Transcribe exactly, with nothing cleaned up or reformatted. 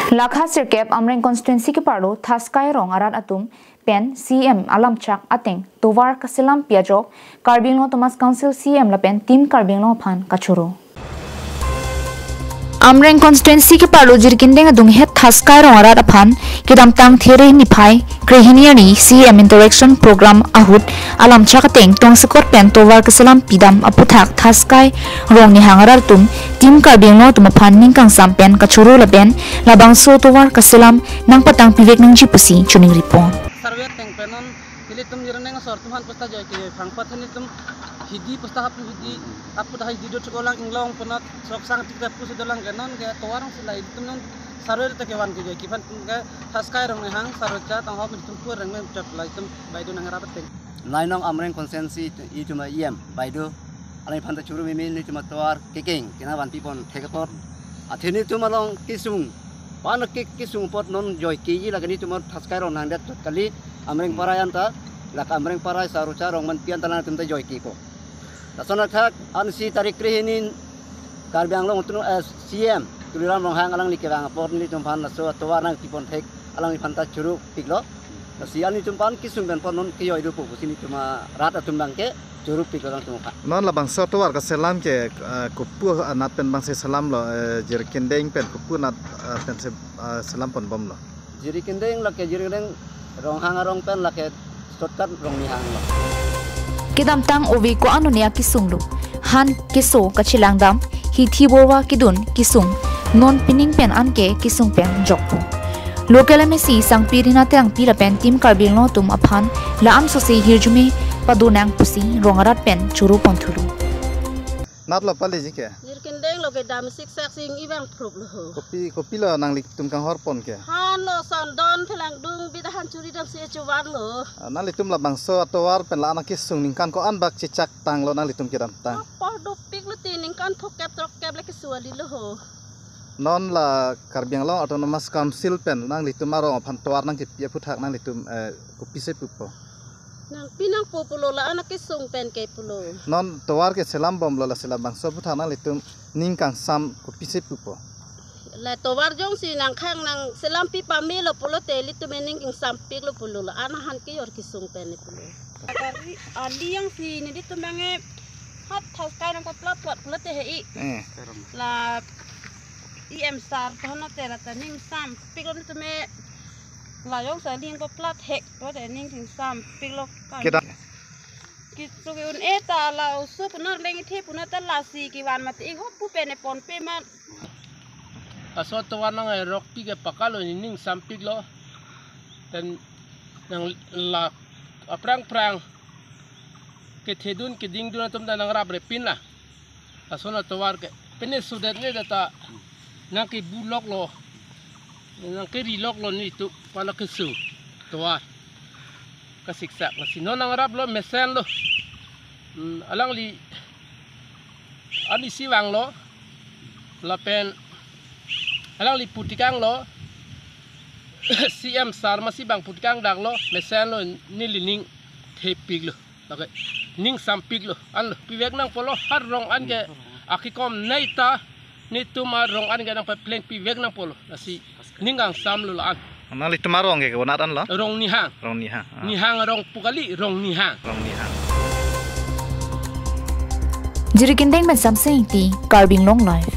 Lakha sirkep Amreng constituency keparlo Thaskai Rong arat atum pen C M alamchak ateng tovar kaselam pi ajok Karbi Anglong Autonomous Council C M lapen Team Karbi Anglong aphan kachoro. Amreng constituency keparlo Jirikindeng adunghet Thaskai Rong arat aphan kedamtang There niphai krehini arni C M interaction program ahut alamchak ateng tongsekot pen tovar kaselam pidam aputhak Thaskai Rong Nihang arat atum Team Karbi Anglong atum aphan ning kangsam pen kachoro lapen labangso tovar kaselam nangpatang pivek nangji pusi choningri pon. Sarve ateng pen non ilitum Jirikindeng asor atum aphan pusta joike joiphang pathan ilitum hidi pusta hap hidi apu dah hidi do chukolang inglong penot sok sang tik dah pusi dolang ke non ke tovar silai ilitum non sarve ta kevan ke joike aphan ke Thaskai Rong Nihang Sarocha Tonghop ilitum pur reng men chot la ilitum baido nangrap ateng. Lainong Amreng constituency itum E M baido alangphan ta choro mimi nelitum atovar kekeng kena vanpi pon thek apot. Athe nelitum along kesung pan ke kesung apot non joike ji lake nelitum Thaskai Rong Nihang det chot kali Amreng parai anta lake Amreng parai Sarocha Rongmanpi anta nangtum ta joike ko. Lason athak ansi tarik krehini Karbi Anglong Autonomous, eh, C M Tuliram Ronghang alangli kevang apot nelitum aphan laso atovar nangpi pon thek alangliphan ta choro piklo. Lasi nelitum aphan kesung pen pon non kejoi do po pusi nelitum arat atum abang ke choro piklo nangtum aphan. Non labangso atovar kaselam ke, eh, kopi anat pen abang si selamlo, eh, Jirikindeng pen kopi anat, eh, pen se, eh, selam pon bomlo. Jirikindeng lake Jirikindeng Ronghang arong pen lake shortcut Rong Nihang lo. Kedamtang ove ko-an ania kesung lo. Han keso kachelang dam, hithi borwa kedun kesung. Non pining pen anke kesung pen jokpo. Local M A C Sangpi Rina Terangpi lapen Team Karbi Anglong atum aphan la-an sose hirjume padonang pusi rong arat pen choro pon thulo. Natlo pali ji ke? Jirikindeng lo kedam siksak si ing-i vang phrup lo ho. Kopi, kopilo nanglitum kanghor pon ke? Han lo son don phelang dung bida han chori dam si chuvan lo. Ah, nanglitum labangso atovar pen la-an akesung ningkan ko-an bak chechak tanglo nanglitum kedamtang? Apoh dopik lo ti ningkan throkkep throkkep le keso kali lo ho. Non la Karbi Anglong Autonomous Council pen nanglitum arong aphan tovar nangkepi aputhak nanglitum, eh, kopisi pupo? Nangpi nangpo pulo la-an akesung pen ke pulo. Non tovar keselam bomlo lasi labangso aputhak nanglitum ning kangsam kopisi pupo? La tovar jongsi nangkhang nangselam pi pamelo pulote ilitum ning kangsam piklo pulo la-an ahan kejor kesung pen pulo. Kari ali jongsi nelitum abang ke hat Thaskai nangpaplat pulote he-i. Eh. La E M sar tono te la ta ning sam piklo nelitum la jongsi ling paplat hek pulote ning kangsam piklo kan. Kedam. Keso ke-un-e ta la oso punar leng ithe punar ta lasi kevan mati ihop pu pen e ponpe ma. Laso atovar nangrokpi ke pakalo ni ning sampiklo. Pen nang la aphrang phrang kethedun kedingdun atum ta nangraprepin la. Lason atovar ke pine sudet ne data nangkebuloklo, nangkeriloklo nelitum aphan akesung tovar kasiksak. Lasi non nangraplo mesenlo. Hmm, alangli an isi vanglo lapen alangli putikanglo. C M sar masi bang putikang daklo mesenlo neli ning thepiklo. Lake ning sampiklo, anlo pivek nangpolo, har rong an ke akikom nei ta nelitum arong an ke nangpapleng pivek nangpolo. Lasi ning kangsamlo la-an. Nanglitum arong ke konat anlo? Rong Nihang. Rong Nihang. Ah. Nihang arong pu kali, Rong Nihang. Rong Nihang. Jirikindeng pen Samsing Ingti, Karbi Anglong Live.